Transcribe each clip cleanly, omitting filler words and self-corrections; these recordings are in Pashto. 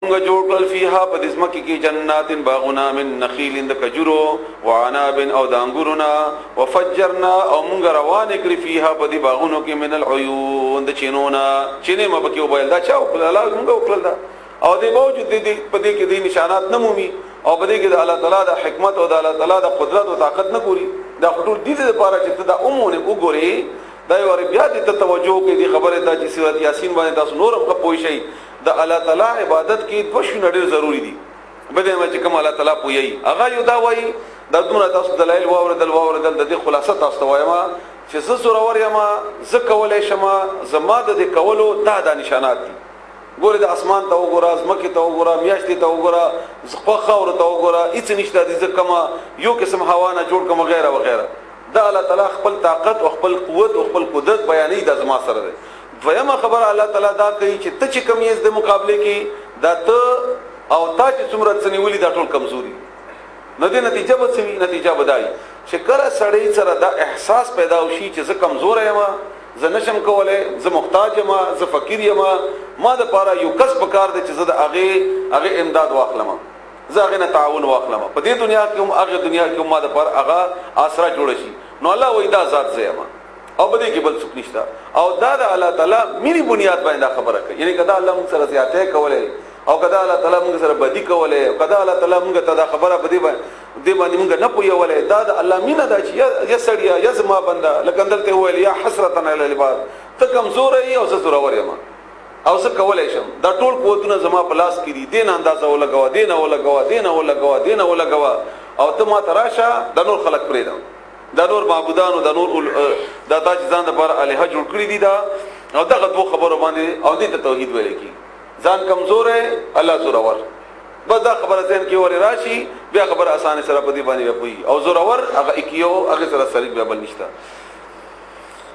موږ جوړ کړل فیها په دې ځمکې کې جنات باغونه من نخیل د کجورو وعناب او د انګورونه، وفجرنا او موږ روان کړی فیها په دې باغونو کې من العیون د چینونه، چینه ما پکې وبایل. دا چا وکړل؟ الله موږ وکړل دا. او دې باوجود دې په دې کې دې نشانات نه مومي او په دې کې د الله تعالی د حکمت او د الله تعالی د قدرت او طاقت نه ګوري. دا ټول دې لپاره چې ته دا عمونه وګوري، دا یو بیا دې ته توجه کوي دې خبره ته چې سورۃ یاسین باندې تاسو نور هم پوه شئ. د الله تعالی عبادت کې دوه شونه ډېر ضروری دي. بده ما چې کوم الله تعالی پوي هغه یو دا وایي، دا دونه تاسو دلایل واوردل، د دې خلاصه تاسو ته وایم چې زه زورور یم، زه کولای شم، زما د دې کولو دا د نشانات دي. ګوره د اسمان ته وګوره، ځمکې ته وګوره، میاشتې ته وګوره، خاورو ته وګوره، هیڅ نشته دي، زه کومه یو قسم هوا نه جوړ کوم غیره وغیره. دا الله تعالی خپل طاقت او خپل قوت او خپل قدرت بیانې د زما سره ده. دویمه خبره الله تعالی دا کوي چې ته چې کم یې د مقابله کې دا ته او تا چې څومره څه نیولي دا ټول کمزوري نو دې نتیجه به څه وي؟ نتیجه به دا وي چې کله سړی سره دا احساس پیدا وشي چې زه کمزور یم، زه نشم کولای، زه محتاج یم، زه فقیر یم، ما د پاره یو کس پکار دی چې زه د هغه امداد واخلم، زه هغه نه تعاون واخلم، په دې دنیا کې هم هغه دنیا کې هم ما د پاره هغه آسرا جوړ شي. نو الله وایي دا ذات زه یم او په دې کې بل څوک نشته. او دا د الله تعالی مینې بنیاد باندې دا خبره کوي، یعنی کدا الله موږ سره زیاته کولای او کدا الله تعالی موږ سره بدی کولای او کدا الله تعالی موږ ته دا خبره په دې باندې موږ نه پویولای، دا د الله مینه ده چې یا سړیا یا زما بنده، لکه دلته ویل یا حسرتن علی العباد، ته کمزور یې او زه زورور یم او زه کولای شم، دا ټول قوتونه زما په لاس کې دي، دین اندازه ولګوا، دین ولګوا، دین ولګوا، دین ولګوا، او ته ما تراشه د نور خلق پرېږده، دا نور معبودانو، دا نور دا تا چې ځان دپاره الهه جوړ کړي دي دا. او دغه دوو خبرو باندې او دې ته توحید ویل کېږي. ځان کمزوری، الله زورور، بس دا خبره ذهن کې ورې راشي، بیا خبره اسانه سره په دې باندې بیا پوهېږي. او زورور هغه اکیو هغې سره شریک بیا بل نشته.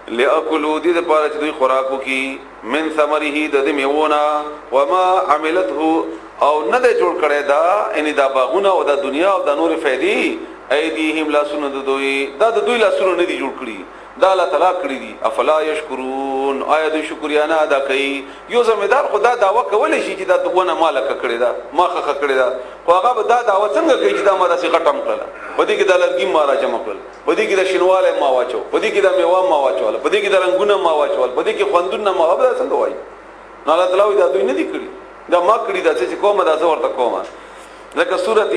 لأکلو دې دپاره چې دوی خوراک وکړي من ثمره د دې میوو نه، وما عملته او نه دی جوړ کړی دا، یعنې دا باغونه او دا دنیا او دا نورې فایدې، ایدیهم لاسونه د دوی، دا د دوی لاسونه نه دي جوړ کړي، دا الله تعالی کړی دي. افلا یشکرون، آیا دوی شکریانه ادا کوي؟ یو زمیدار خو دا دعوه کولی شي چې دا ونه ما لکه کړې ده، ما ښخه کړې ده، خو هغه به دا دعوه څنګه کوي چې دا ما داسې غټه هم کړله، په دې کې دا لرګي ما راجمع کړل، په دې کې دا شینوالی ما واچو، په دې کې دا میوه ما واچوله، په دې کې دا رنګونه ما واچول، په دې کې خوندونه ما، دا څنګه وایي؟ نو الله تعالی وایي دا دوی نه دي کړي، دا ما کړي، دا څه چې کومه دا زه ورته کومه. ځکه سورت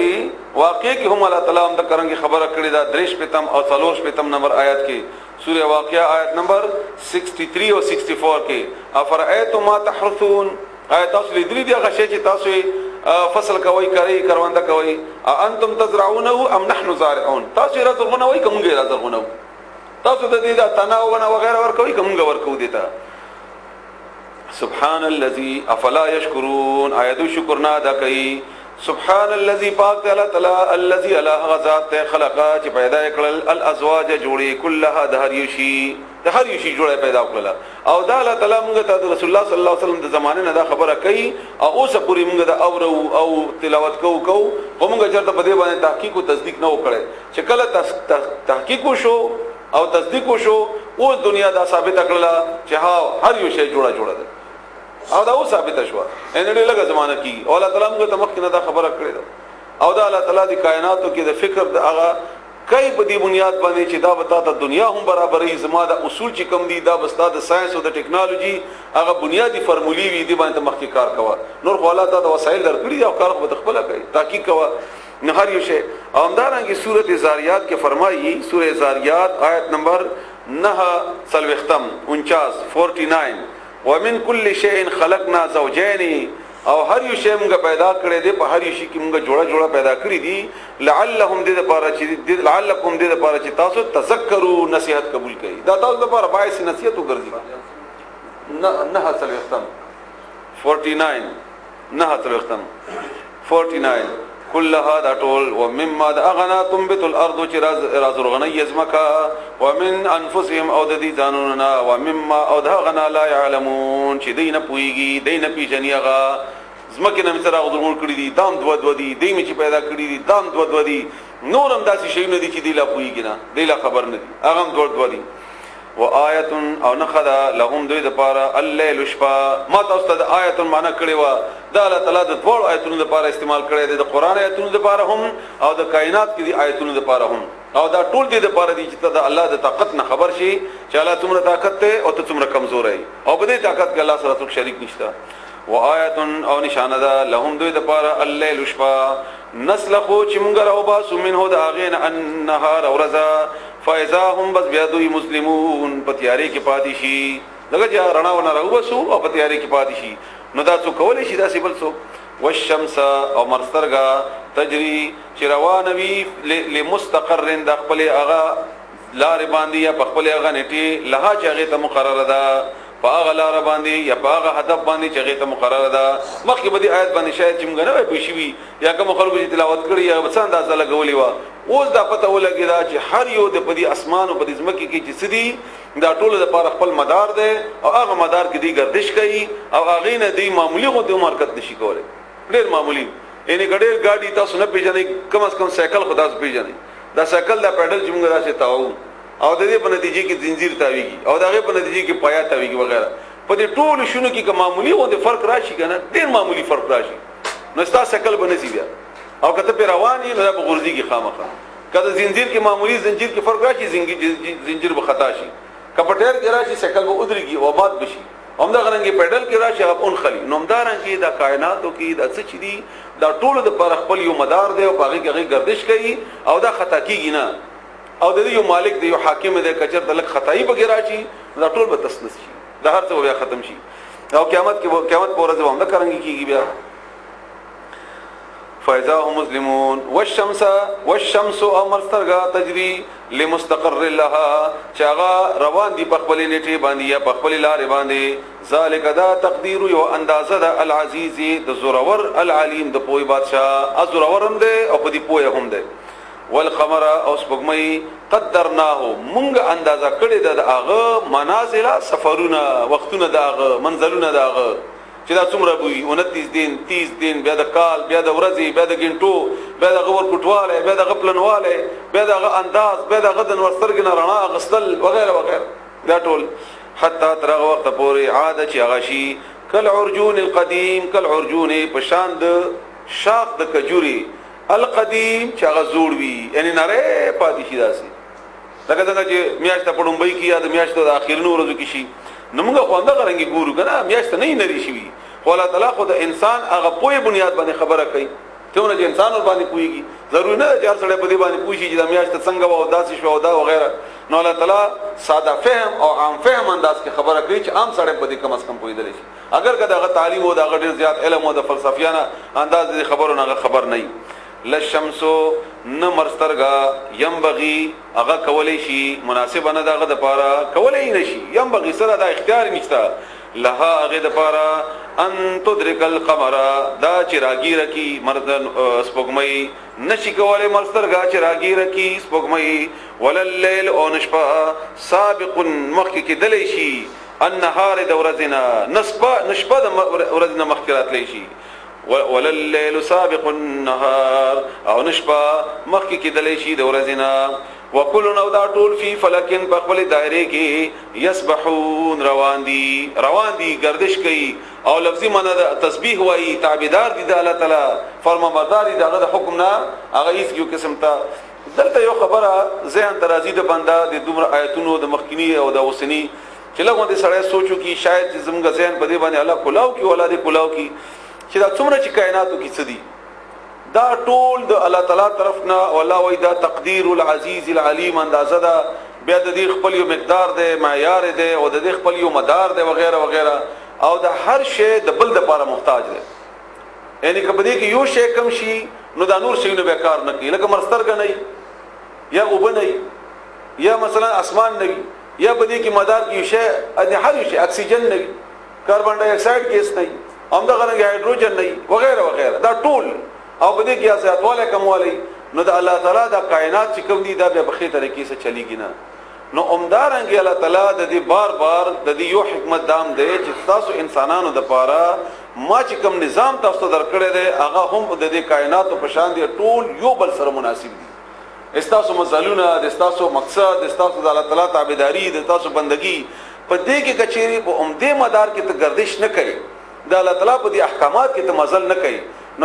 واقع کې هم الله تعالی هم د کرنګ خبره کړې ده، درش پتم او څلور پتم نمبر آیات کې، سوره واقعہ آیت نمبر 63 او 64 کې، افرأیتم ما تحرثون، آیت تاسو لیدلي دي هغه شی چې تاسو فصل کوئ، کرئ، کرونده کوئ، انتم تزرعونه ام نحن زارعون، تاسو یې را زرغونوئ که مونږ یې را زرغونو، تاسو د دې دا تناونه وغیره ورکوئ که مونږ ورکوو دې ته. سبحان الذي افلا يشكرون، آیا دوی شکر نه ادا کوي؟ سبحان الذي پاک تعالی تعالی الذي الله غذات خلق چې پیدا کړل الازواج جوړي كلها د هر یو شي، د هر یو شي جوړه پیدا کړل. او دا الله تعالی موږ ته د رسول الله صلی الله علیه وسلم د زمانه نه دا خبره کوي او اوس پورې موږ د اورو او تلاوت کوو کو، خو موږ چرته په دې باندې تحقیق او تصدیق نه وکړي. چې کله تحقیق وشو او تصدیق وشو، اوس دنیا دا ثابت کړله چې ها هر یو شی جوړه جوړه ده، او دا اوس ثابت شوه. ان ډېر لږه زمانه کېږي. او الله تعالی موږ ته مخکې نه دا خبره کړې ده. او دا الله تعالی د کائناتو کې د فکر د هغه کوي په دې بنیاد باندې چې دا به تا ته دنیا هم برابرې، زما د اصول چې کوم دي دا به ستا د ساينس او د ټکنالوژي هغه بنیادي فرمولې وي، دې باندې مخکې کار کوه. نور خو الله تا ته وسایل درکړي دي او کار خو به خپله کوي، تحقیق کوه نه هر یو شی. او همدارنګه سورت زاریات کې فرمایي، سورة زاریات آیت نمبر 9 څلوېښتم 49 49، ومن كل شيء خلقنا زوجين، او هر یو شی موږ پیدا کړی دی، په هر یو شی کې موږ جوړه جوړه پیدا کړی دي، لعلهم دې لپاره چې لعلکم دې لپاره چې تاسو تذکروا نصیحت قبول کړئ. دا تاسو لپاره باعث نصیحت وګرځي. نه څلوېښتم 49 نه څلوېښتم 49 كلها دا ټول، ومما د اغنا تنبت الارض چې رازرغنی ځمکه، ومن انفسهم او د دې ځانونو نه، ومما او د غنا لا يعلمون چې دوی نه پوهېږي، دوی نه پېژني. هغه ځمکې نه مې څه راغورځول کړي دي، دام دوه دوه دي، دوی مې چې پیدا کړي دي دام دوه دوه دي، نور هم داسې شیونه دي چې دوی لا پوهېږي نه، دوی لا خبر نه دي، هغه هم دوه دوه دي. و آیت او نخدا لهم دوی د پاره الليل شپه. ما تاسو ته د آیت معنی کړی و، دا الله تعالی د دوه آیتونو لپاره استعمال کړی دی، د قران آیتونو لپاره هم او د کائنات کې دی آیتونو لپاره هم. او دا ټول دې د پاره دي چې ته د الله د طاقت نه خبر شي چې الله څومره طاقت ته او ته څومره کمزور یې، او په دې طاقت کې الله سره څوک شریک نشته. و آیت او نشانه ده لهم دوی د پاره الليل شپه، نسلخو چې مونږ راو باسو منه د اغین النهار ورځ، فاذا هم بس بیا دوی مسلمون په تیارې کې پاتې شي. دغه چې رڼا ونه راو باسو او په تیارې کې پاتې شي، نو دا څو کولای شي دا بل څو. والشمس او مرسترګه تجری چې روان وي لمستقر د خپل هغه لار باندې یا په خپل هغه نیټه لها چې هغه ته مقرره ده، په هغه لار باندې یا په هغه هدف باندې چې هغه ته مقرره ده. مخکې به دې آیت باندې شاید چې موږ نه وای پوه شوي یا کوم خلکو چې تلاوت کړی یا څه اندازه لګولې وه، اوس دا پته ولګي دا چې هر یو د په دې اسمان او په دې ځمکې کې چې څه دي دا ټول د پاره خپل مدار دی، او هغه مدار کې دی گردش کوي او هغه نه دی معمولی غو د حرکت نشي کولای، ډیر معمولی. یعنی ګډیر ګاډي تاسو نه پیژنئ، کم از کم سایکل خو تاسو پیژنئ. دا سایکل دا پیډل چې موږ راشي تاو، او د دې په نتیجه کې زنجیر تاویږي او د هغې په نتیجه کې پایا تاویږي وغیرہ. په دې ټولو شونو کې که معمولی غوندې فرق راشي که نه، ډېر معمولی فرق راشي، نو ستا سایکل به نه ځي بیا، او که ته پرې روان یې نو دا به غورځېږي خامخا. که د زنجیر کې معمولی زنجیر کې فرق راشي، زنجیر به خطا شي. که په ټایر کې راشي سایکل به ودرېږي او مات به شي. همدغه رنګې پیډل کې راشي هغه اونخلي. نو همدارنګې دا کائناتو کې دا څه چې دي دا ټولو دپاره خپل یو مدار دی او په هغې کې هغې ګردش کوي او دا خطا کېږي نه. او د دې یو مالک دی، یو حاکم دی، که چېرته لږ خطایي پکې راشي دا ټول به تسنس شي، دا هر څه به بیا ختم شي. او قیامت کې قیامت په ورځ به همدغه رنګې کېږي بیا. فاذا هم مسلمون. والشمس والشمس او مرسترګه تجري لمستقر لها، چې هغه روان دي په خپلې نیټې باندې یا په خپلې لارې باندې. ذالک دا تقدیر یو اندازه ده العزیز د زورور العلیم د پوی بادشاہ، زورور هم دی او په دې پوی هم دی. والقمر او سپوږمۍ قدرناه مونږ اندازه کړې ده د هغه منازله سفرونه وختونه د هغه منزلونه د هغه چې دا څومره بوي، 29 دین 30 دین، بیا د کال، بیا د ورځې، بیا د ګنټو، بیا د غور کوټواله، بیا د غپلنواله، بیا د غ انداز، بیا د غدن ورسترګ نه رڼا غسل وغیرہ وغیرہ. دا ټول حتی تر هغه وخت پورې عاده چې هغه شي کل عرجون القدیم، کل عرجون په شان د شاخ د کجوري القدیم چې هغه زوړ وي، یعنی نری پاتې شي داسې لکه څنګه چې میاشت په ډومبۍ کې یا د میاشتو د اخرینو ورځو کې شي. نو موږ خو همدغه رنګې ګورو که نه، میاشت نه نری شوي، خو الله تعالی خو د انسان هغه پوهې بنیاد باندې خبره کوي، څومره چې انسان ور باندې پوهېږي. ضروري نه ده چې هر سړی په دې باندې پوه شي چې دا میاشت څنګه وه او داسې شوه او دا وغیره. نو الله تعالی ساده فهم او عام فهم انداز کې خبره کوي چې عام سړی په دې کم از کم پوهېدلی شي، اگر که د هغه تعلیم او د هغه ډېر زیات علم او د فلسفیانه انداز د خبرو نه هغه خبر نه وي. لشمس نه مرسترګه ينبغي هغه کولی شي، مناسب نه ده هغه دپاره کولی نه شي، ينبغي سره دا اختیار نشته لها هغې دپاره ان تدرک القمر، دا چې راګیره کي مرد سپوږمۍ نشي کولی مرسترګه چې راګیره کي سپوږمۍ. ولا الليل او نشپه سابق مخکې کېدلی شي النهار د ورځې نه، نشپه د ورځې نه مخکې راتلی شي. ولا الليل سابق النهار او نشپه مخکې کېدلی شي د ورځې نه. وکل او دا ټول فی فلکن په خپل دایره کې یسبحون روان دي، روان دي گردش کوي. او لفظي معنی د تسبیح وایي، تابعدار دي د الله تعالی، فرمانبردار دي د هغه د حکم نه، هغه هیڅ یو قسم ته. دلته یو خبره ذهن ته راځي د بنده د دومره آیتونو د مخکینی او د اوسنی چې لږ غوندې سړی سوچو کی، شاید چې زموږ ذهن په دې باندې الله کلاو کی ولا دې کلاو کی چې دا څومره چې کائناتو کې څه دي دا ټول د الله تعالی طرف نه، او الله وایي دا تقدیر العزیز العلیم اندازه ده، بیا د دې خپل یو مقدار دی، معیار دی، او د دې خپل یو مدار دی وغیرہ وغیرہ. او د هر شی د بل د پاره محتاج دی، یعنی که په دې کې یو شی کم شي نو دا نور شیونه به کار نه کوي، لکه مرسترګه نه یا اوبه نه یا مثلا اسمان نه وي، یا په دې کې مدار کې یو شی، هر یو شی اکسیجن نه وي، کاربن ډای اکساید ګیس نه وي، همدغه رنګ هایدروجن نه وغیرہ وغیرہ. دا ټول او په دې کې یا زیاتوالی کموالی، نو د الله تعالی دا کائنات چې کوم دي دا بیا په ښې طریقې سره چلیږي نه. نو همدارنګه الله تعالی د دې بار بار د دې یو حکمت دام دی چې تاسو انسانانو د پاره ما چې کوم نظام تاسو ته درکړی دی هغه هم د دې کائناتو په شان دی، ټول یو بل سره مناسب دي. استاسو مزلونه، د استاسو مقصد، د استاسو د الله تعالی تابعداري، د تاسو بندگی په دې کې کچېری په عمده مدار کې ته گردش نه کوي، د الله تعالی په دې احکامات کې ته مزل نه کوي، نو